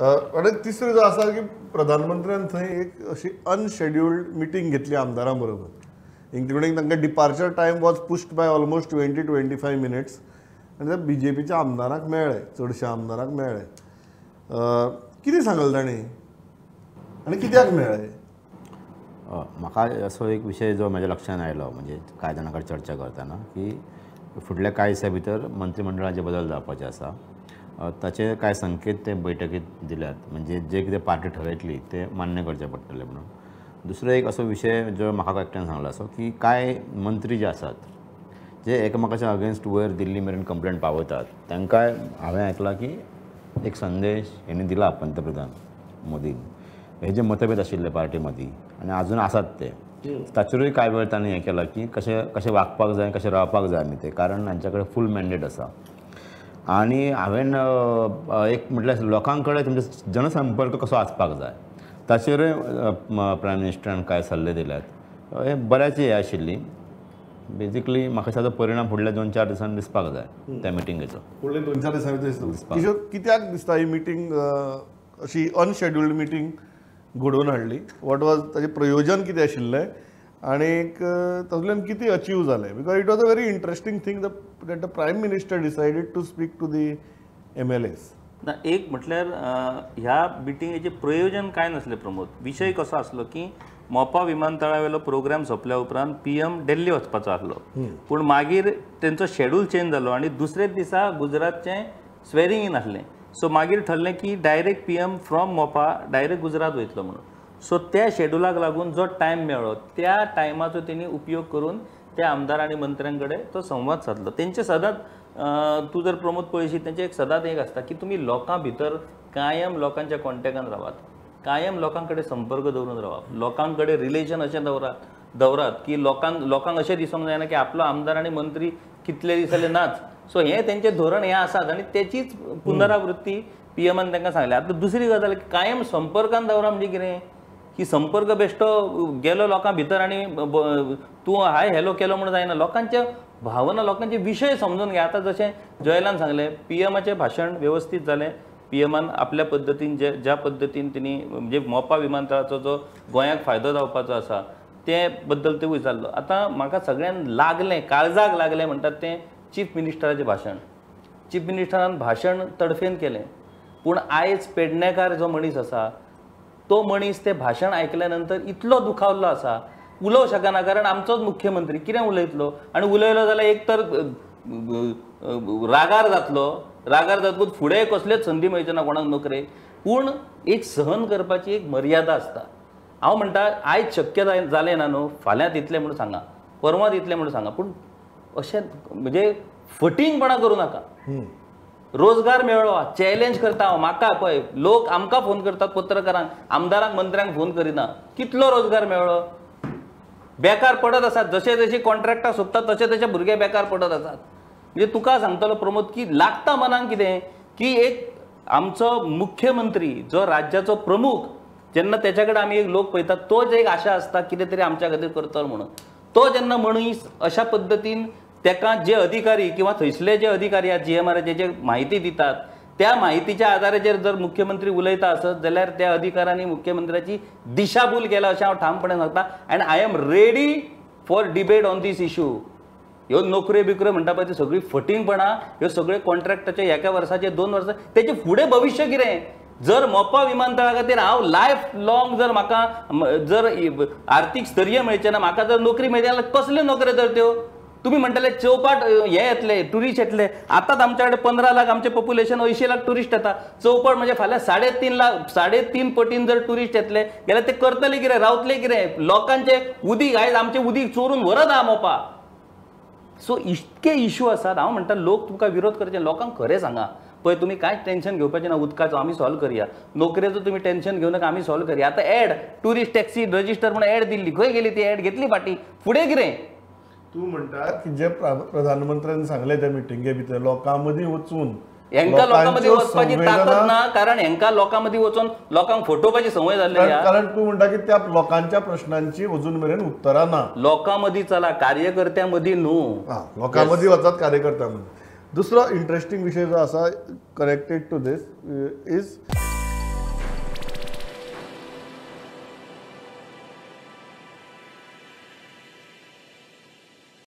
आनी तिसरो जो आसा की प्रधानमंत्र्यान थंय एक अशी अनशेड्युल्ड मिटींग घेतली आमदारां बरोबर, इन्क्लुडींग तांकां departure time was pushed by almost 20-25 minutes आनी ते बीजेपीच्या आमदारांक मेळ्ळे, चडश्या आमदारांक मेळ्ळे. कितें सांगलें तांणी आनी कित्याक मेळ्ळे? म्हाका असो एक विशय जो म्हज्या लक्षांत आयलो, म्हणजे कांय जाणां कडेन चर्चा करतना, की फुडल्या कांय दिसां भितर मंत्रीमंडळाचे बदल जावपाचे आसा, ताचे कांय संकेत ते बैठकीत दिल्यात, म्हणजे जे कितें पार्टी ठरयतली ते मान्य करचें पडटलें म्हणून. दुसरो एक असो विशय जो म्हाका एकट्यान सांगलो असो की कांय मंत्री जे आसात जे एकामेकाच्या अगेन्स्ट वयर दिल्ली मेरेन कंप्लेंट पावयतात, तांकांय हांवें आयकलां की एक संदेश हेणी दिला पंतप्रधान मोदीन, हे जे मतभेद आशिल्ले पार्टी मदीं आनी आजून आसात ते, ताचेरूय कांय वेळ तांणी हें केलां की कशें कशें वागपाक जाय, कशें रावपाक जाय आमी ते, कारण हांच्या कडेन फूल मॅन्डेट आसा. आनी हांवें एक म्हटल्यार लोकां कडेन तुमचो जनसंपर्क कसो आसपाक जाय ताचेरूय प्रायम मिनिस्टरान कांय सल्ले दिल्यात. हे बऱ्याच हें आशिल्ली. बेजिकली म्हाका ताचो परिणाम फुडल्या 2-4 दिसांनी दिसपाक जाय त्या मिटिंगेचो. फुडल्या 2-4 दिसांनी दिसता. किशोर, कित्याक दिसता ही मिटींग अशी अनशेड्युल्ड मिटींग घडोवन हाडली? What was ताचें प्रयोजन कितें आशिल्लें आनी तातूंतल्यान कितें अचीव जालें? Because it was a very interesting thing that the prime minister decided to speak to the MLAs. ना, एक म्हटल्यार ह्या मिटिंगेचें प्रयोजन कांय नासलें प्रमोद. विशय कसो आसलो की मोपा विमानतळावेलो प्रोग्राम सोंपल्या उपरांत पीएम दिल्ली वचपाचो आसलो, पूण मागीर तेंचो शेड्यूल चेंज जालो आनी दुसरेच दिसा गुजरातचें स्वेरिंग इन आसलें. सो मागीर ठरलें की direct PM from Mopa direct Gujarat वयतलो म्हणून. सो त्या शेड्युलाक लागून जो टायम मेळ्ळो त्या टायमाचो तेणी उपयोग करून त्या आमदार आनी मंत्र्यां कडेन तो संवाद सादलो. तेंचे सदांच तूं जर प्रमोद पळयशी तेंचें एक सदांच एक आसता की तुमी लोकां भितर कायम लोकांच्या कॉन्टेक्टान रावात, कायम लोकां कडेन संपर्क दवरून रावात, लोकां कडेन रिलेशन अशें दवरात की लोकांक अशें दिसूंक जायना की आपलो आमदार आनी मंत्री कितले दीस जाले नाच. सो हें तेंचें धोरण हें आसात आनी तेचीच पुनरावृत्ती पीएमान तांकां सांगलें. आतां दुसरी गजाल की कायम संपर्कान दवरा म्हणजे कितें की संपर्क बेश्टो गेलो लोकां भितर आनी तूं हाय हॅलो केलो म्हूण जायना. लोकांच्या भावना, लोकांचे विशय समजून घे. आतां जशें जोयलान सांगलें, पीएमाचें भाशण वेवस्थीत जालें, पीएमान आपल्या पद्दतीन ज्या पद्दतीन तिणी म्हणजे मोपा विमानतळाचो जो गोंयाक फायदो जावपाचो आसा ते बद्दल ते विचारलो. आतां म्हाका सगळ्यांक लागलें, काळजाक लागलें म्हणटात तें चीफ मिनिस्टराचें भाशण. चीफ मिनिस्टरान भाशण तडफेन केलें, पूण आयज पेडणेकार जो मनीस आसा तो मनीस तें भाशण आयकल्या नंतर इतलो दुखावल्लो आसा, उलोवंक शकना, कारण आमचोच मुख्यमंत्री कितें उलयतलो आनी उलयलो जाल्यार एक तर रागार जातलो, रागार जातकूच फुडें कसलेच संदी मेळची ना कोणाक नोकरेक. पूण एक सहन करपाची एक मर्यादा आसता. हांव म्हणटा आयज शक्य जालें ना न्हू, फाल्यां दितलें म्हणून सांगा, परवां दितलें म्हणून सांगा, पूण अशें म्हणजे फटींगपणां करूं नाका. रोजगार मेळ्ळो, चॅलेंज करता हांव, म्हाका पळय लोक आमकां फोन करतात, पत्रकारांक, आमदारांक, मंत्र्यांक फोन करिना. कितलो रोजगार मेळ्ळो? बेकार पडत आसात, जशे जशे कॉन्ट्रॅक्टां सोंपतात तशे तशे भुरगे बेकार पडत आसात. म्हणजे तुका सांगतलो प्रमोद की लागता मनाक कितें की एक आमचो मुख्यमंत्री जो राज्याचो प्रमुख, जेन्ना तेच्या कडेन आमी एक लोक पळयतात तोच एक आशा आसता कितें तरी आमच्या खातीर करतलो म्हणून. तो जेन्ना मनीस अशा पद्दतीन तेका जे अधिकारी किंवा थंयसले जे अधिकारी आहात जीएमआराचे जे म्हायती दितात त्या म्हायतीच्या आधाराचेर जर मुख्यमंत्री उलयता आसत जाल्यार त्या अधिकाऱ्यांनी मुख्यमंत्र्याची दिशाभूल केला अशें हांव ठामपणे सांगता. And I am ready for debate on this issue. ह्यो नोकऱ्यो बिकऱ्यो म्हणटा पळय त्यो सगळीं फटींगपणां, ह्यो सगळे कॉन्ट्रॅक्टाचे एका वर्साचे 2 वर्सां, तेचे फुडें भविश्य कितें? जर मोपा विमानतळा खातीर हांव लायफ लॉंग जर म्हाका जर आर्थीक स्थैर्य मेळचें ना, म्हाका जर नोकरी मेळची जाल्यार कसल्यो नोकऱ्यो तर त्यो? तुमी म्हणटले चौपाट हे येतले, ट्युरिस्ट येतले. आतांच आमच्या कडेन 15 लाख आमचें पॉप्युलेशन, 80 लाख ट्युरिस्ट येता. चौपट म्हणजे फाल्यां 3.5 लाख, 3.5 पटीन जर ट्युरिस्ट येतले जाल्यार ते करतले कितें, रावतले कितें? लोकांचें उदीक आयज आमचें उदीक चोरून व्हरत आहा मोपा. सो इतके इशू आसात. हांव म्हणटा लोक तुमकां विरोध करचे, लोकांक खरें सांगा पळय तुमी कांयच टेन्शन घेवपाचें ना, उदकाचो आमी सॉल्व करया, नोकरेचो तुमी टेन्शन घेवं नाका, आमी सॉल्व करया. आतां एड ट्युरिस्ट टॅक्सी रजिस्टर म्हणून एड दिल्ली, खंय गेली ती एड? घेतली फाटीं, फुडें कितें? तूं म्हणटा की जे प्रधानमंत्र्यान सांगलें त्या मिटिंगे भितर लोकां मदीं वचून, हेंका लोकां मदीं वचपाची ताकद ना, कारण हेंका लोकां मदीं वचून लोकांक फटोवपाची संवय जाल्ली. कारण तूं म्हणटा की त्या लोकांच्या प्रश्नांची अजून मेरेन उत्तरां ना. लोकां मदीं चला, कार्यकर्त्यां मदीं न्हू, लोकां मदीं वचात, कार्यकर्त्यां मदीं. दुसरो इंट्रस्टिंग विशय जो आसा कनेक्टेड टू these is